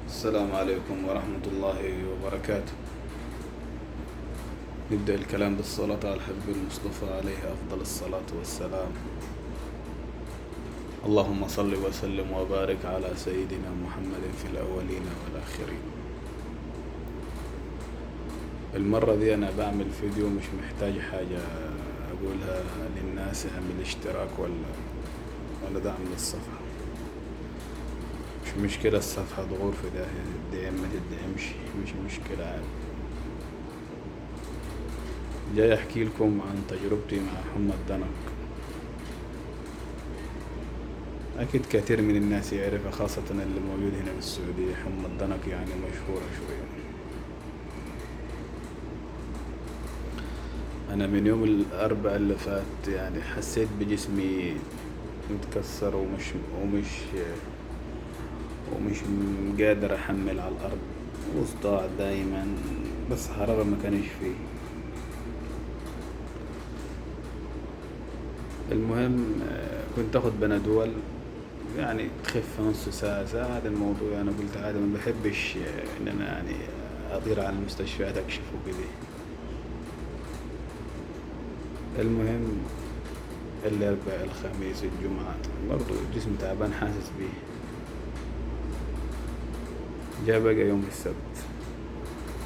السلام عليكم ورحمة الله وبركاته. نبدأ الكلام بالصلاة على الحبيب المصطفى عليه أفضل الصلاة والسلام. اللهم صل وسلم وبارك على سيدنا محمد في الأولين والآخرين. المرة دي أنا بعمل فيديو مش محتاج حاجة أقولها للناس، أعمل اشتراك ولا دعم للصفحة، مش مشكلة. الصفحة تغور في ده، تدعم ما تدعمش مش مشكلة، عادي. جاي أحكي لكم عن تجربتي مع حمى الضنك. أكيد كثير من الناس يعرفها، خاصة اللي موجود هنا في السعودية. حمى الضنك يعني مشهورة شوية. أنا من يوم الأربعاء اللي فات يعني حسيت بجسمي متكسر ومش قادر أحمل على الأرض، وصداع دايما، بس حرارة ما كانش فيه. المهم كنت أخد بنادول يعني تخف نص ساعة ساعة. هذا الموضوع أنا قلت عادي، ما بحبش إن أنا يعني أطير على المستشفيات أكشف وكده. المهم الأربعاء الخميس الجمعة برضو الجسم تعبان حاسس بيه. جاء بقى يوم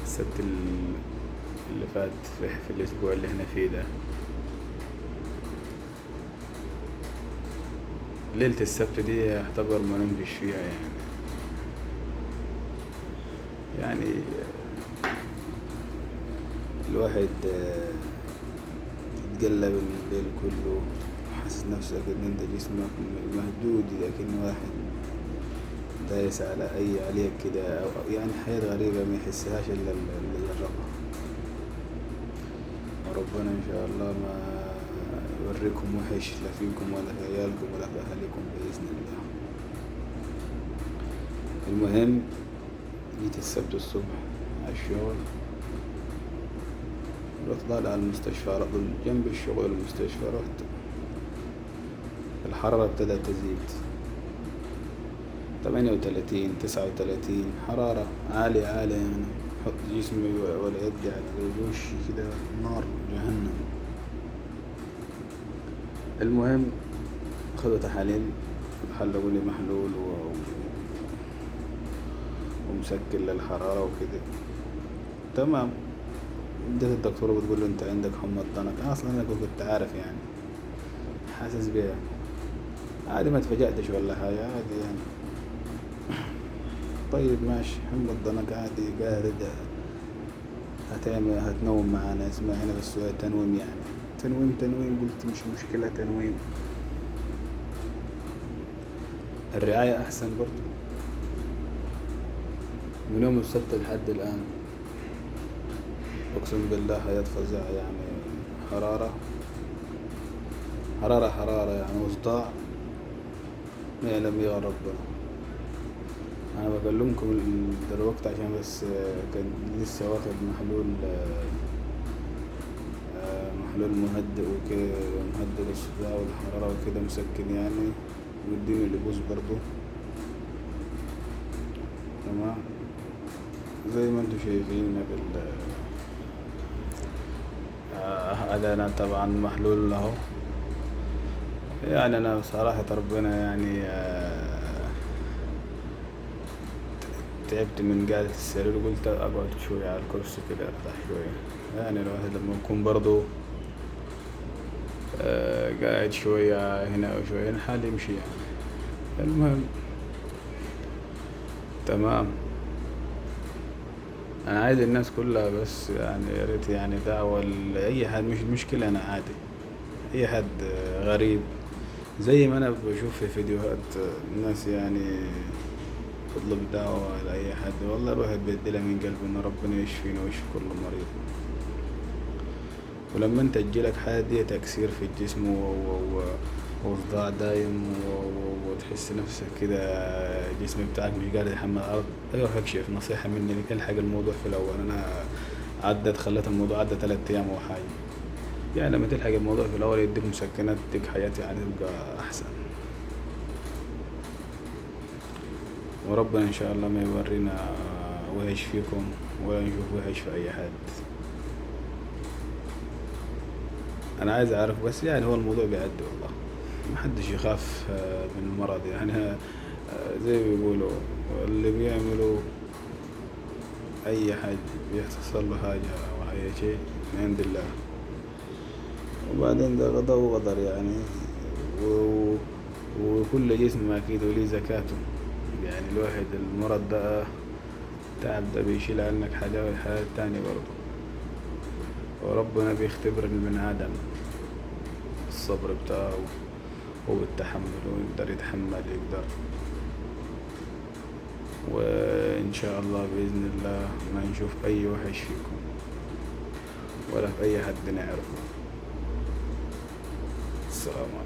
السبت اللي فات في الأسبوع اللي احنا فيه ده، ليلة السبت دي يعتبر ما نمتش فيها يعني الواحد يتقلب الليل كله، حاسس نفسك ان انت جسمك مهدود، لكن واحد دايس على اي عليك كده، او يعني حاجات غريبة ما يحسهاش الا اللي جربها. وربنا ان شاء الله ما يوريكم وحش، لا فيكم ولا في عيالكم ولا في اهلكم باذن الله. المهم جيت السبت الصبح على الشغل، رحت طالع على المستشفى على طول جنب الشغل المستشفى. رحت الحرارة ابتدت تزيد 38 39، حرارة عالية عالية يعني، حط جسمي ولا يدي على وشي كده نار جهنم. المهم خدوا تحاليل، حلوا لي محلول ومسكن للحرارة وكده تمام. جت الدكتورة بتقول له انت عندك حمى الضنك. انا اصلا انا كنت عارف يعني، حاسس بيها عادي، ما اتفاجأتش ولا حاجة، عادي يعني. طيب ماشي حمى الضنك عادي، قاعد هتعمل هتنوم معانا، اسمها هنا في السعودية تنويم يعني، تنويم تنويم. قلت مش مشكلة تنويم، الرعاية أحسن برضو. من يوم السبت لحد الآن أقسم بالله حياة فظيعة يعني، حرارة حرارة حرارة يعني، وصداع ما يعلم بيه غير ربنا. أنا بكلمكم دلوقتي عشان بس كان لسه واخد محلول مهدئ وكده، مهدئ للصداع والحرارة وكده، مسكن يعني، واديني لبوس برضو تمام زي ما انتم شايفين. هذا انا طبعا محلول اهو يعني. انا بصراحة ربنا يعني تعبت من قعدة السرير، وقلت اقعد شوية على الكرسي كده ارتاح شوية يعني. الواحد لما يكون برضو قاعد شوية هنا وشوية هنا حالي يمشي يعني. المهم تمام، انا عايز الناس كلها بس يعني يا ريت يعني دعوة لأي حد، مش مشكلة، انا عادي اي حد غريب زي ما انا بشوف في فيديوهات الناس يعني تطلب دعوة لأي حد. والله الواحد بيديلها من قلبه ان ربنا يشفينا ويشفي كل مريض. ولما انت تجيلك حاجة دي تكسير في الجسم وصداع دايم وتحس نفسك كده الجسم بتاعك مش قادر يحمل الأرض، ايوه اكشف. نصيحة مني لك، الحق الموضوع في الأول. أنا عدت خلت الموضوع عدى 3 أيام أو حاجة يعني. لما تلحق الموضوع في الأول يديك مسكنات، يديك حياة يعني تبقى أحسن. وربنا إن شاء الله ما يورينا وحش فيكم ولا نشوف وحش في أي حد. أنا عايز أعرف بس يعني هو الموضوع بيعدي والله، ما حدش يخاف من المرض يعني. زي ما بيقولوا اللي بيعملوا أي حد بيحصل له حاجة أو أي شيء من عند الله، وبعدين ده قضاء وقدر يعني. وكل جسم أكيد وليه زكاته يعني. الواحد المرض ده تعب ده بيشيل عنك حاجة والحاجة التانية برضه، وربنا بيختبر البني آدم الصبر بتاعه وبالتحمل، ويقدر يتحمل يقدر. وإن شاء الله بإذن الله ما نشوف أي وحش فيكم ولا في أي حد نعرفه. السلام عليكم.